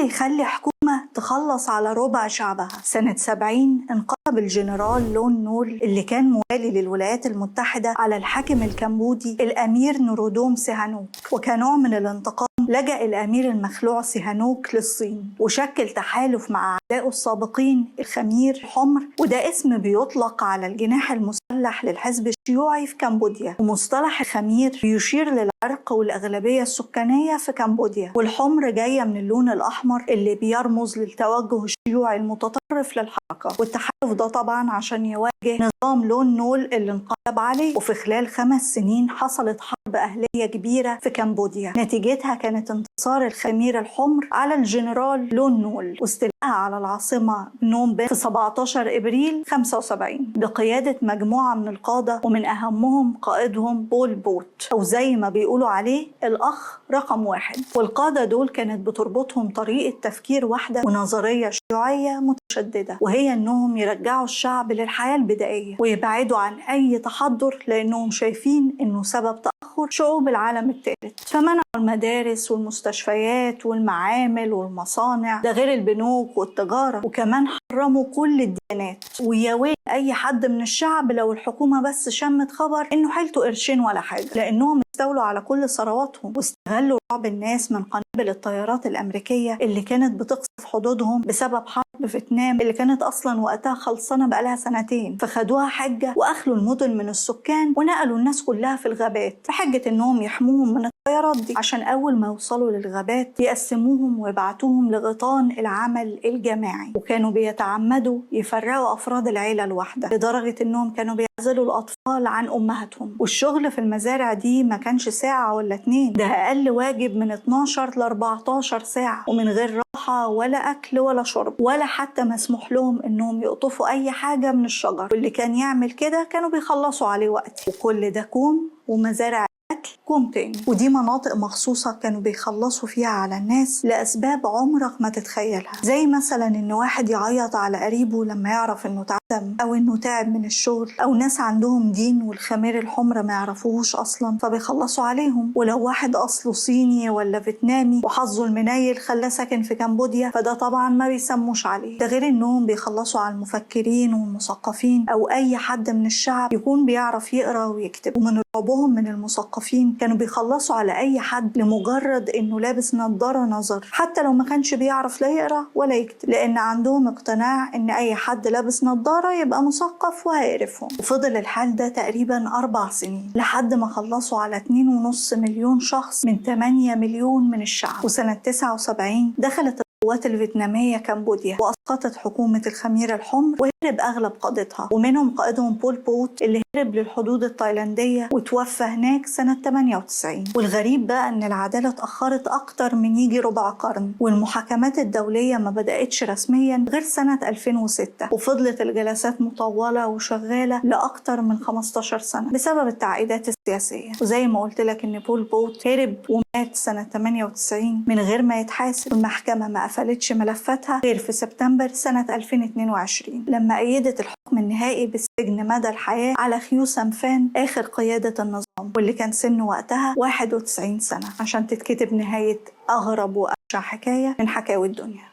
اللي يخلي حكومة تخلص على ربع شعبها؟ سنة 70 انقلب الجنرال لون نول اللي كان موالي للولايات المتحدة على الحاكم الكمبودي الأمير نورودوم سيهانوك، وكنوع من الانتقام لجأ الأمير المخلوع سيهانوك للصين وشكل تحالف مع أعدائه السابقين الخمير الحمر، وده اسم بيطلق على الجناح المسلح للحزب الشيوعي في كمبوديا. ومصطلح الخمير بيشير للعرق والأغلبية السكانية في كمبوديا، والحمر جاية من اللون الأحمر اللي بيرمز للتوجه الشيوعي المتطرف للحركة. والتحالف ده طبعا عشان يواجه نظام لون نول اللي انقلب عليه. وفي خلال 5 سنين حصلت حرب أهلية كبيرة في كمبوديا، نتيجتها كانت انتصار الخمير الحمر على الجنرال لون نول واستيلائها على العاصمة بنوم بن في 17 إبريل 75 بقيادة مجموعة من القادة، ومن أهمهم قائدهم بول بوت، أو زي ما بيقولوا عليه الأخ رقم 1. والقادة دول كانت بتربطهم طريقة تفكير واحدة ونظرية شيوعية متشددة، وهي أنهم يرجعوا الشعب للحياة البدائية ويبعدوا عن أي تحضر، لأنهم شايفين أنه سبب تأخر شعوب العالم الثالث. فمنعوا المدارس والمستشفيات والمعامل والمصانع، ده غير البنوك والتجارة، وكمان حرموا كل الديانات. ويا ويل أي حد من الشعب لو الحكومة بس شمت خبر إنه حيلته قرشين ولا حاجة، لأنهم استولوا على كل ثرواتهم واستغلوا رعب الناس من قنابل الطيارات الأمريكية اللي كانت بتقصف حدودهم بسبب حرب فيتنام اللي كانت أصلا وقتها خلصانة بقالها سنتين. فخدوها حجة وأخلوا المدن من السكان ونقلوا الناس كلها في الغابات بحجة إنهم يحموهم من الطيارات دي، عشان أول ما يوصلوا للغابات يقسموهم ويبعتوهم لغيطان العمل الجماعي. وكانوا بيتعمدوا يفرقوا أفراد العيلة الواحدة لدرجة إنهم كانوا بيعزلوا الأطفال عن أمهاتهم. والشغل في المزارع دي ما كانش ساعة ولا 2، ده أقل واجب من 12 ل 14 ساعة، ومن غير راحة ولا أكل ولا شرب، ولا حتى مسموح لهم إنهم يقطفوا أي حاجة من الشجر، واللي كان يعمل كده كانوا بيخلصوا عليه وقت. وكل ده كوم ومزارع كوم تاني. ودي مناطق مخصوصة كانوا بيخلصوا فيها على الناس لأسباب عمرك ما تتخيلها، زي مثلا إن واحد يعيط على قريبه لما يعرف إنه اتعدم، أو إنه تعب من الشغل، أو ناس عندهم دين والخمير الحمر ما يعرفوهوش أصلا فبيخلصوا عليهم. ولو واحد أصله صيني ولا فيتنامي وحظه المنيل خلاه ساكن في كمبوديا فده طبعا ما بيسموش عليه. ده غير إنهم بيخلصوا على المفكرين والمثقفين أو أي حد من الشعب يكون بيعرف يقرأ ويكتب. ومن رعبهم من المثقفين كانوا بيخلصوا على أي حد لمجرد إنه لابس نظارة نظر، حتى لو ما كانش بيعرف لا يقرأ ولا يكتب، لأن عندهم اقتناع إن أي حد لابس نظارة يبقى مثقف وهيعرفهم. وفضل الحال ده تقريبا 4 سنين لحد ما خلصوا على 2.5 مليون شخص من 8 مليون من الشعب. وسنة 79 دخلت القوات الفيتنامية كمبوديا وأسقطت حكومة الخمير الحمر وهرب أغلب قادتها، ومنهم قائدهم بول بوت اللي هرب للحدود التايلاندية وتوفى هناك سنة 98. والغريب بقى أن العدالة اتأخرت أكتر من يجي ربع قرن، والمحاكمات الدولية ما بدأتش رسميا غير سنة 2006، وفضلت الجلسات مطولة وشغالة لأكتر من 15 سنة بسبب التعقيدات السياسية. وزي ما قلت لك إن بول بوت هرب ومات سنة 98 من غير ما يتحاسب، والمحكمة ما قفلتش ملفاتها غير في سبتمبر سنة 2022 لما أيدت الحكم النهائي بالسجن مدى الحياة على خيو سامفان آخر قيادة النظام، واللي كان سنه وقتها 91 سنة، عشان تتكتب نهاية أغرب وأبشع حكاية من حكاوي الدنيا.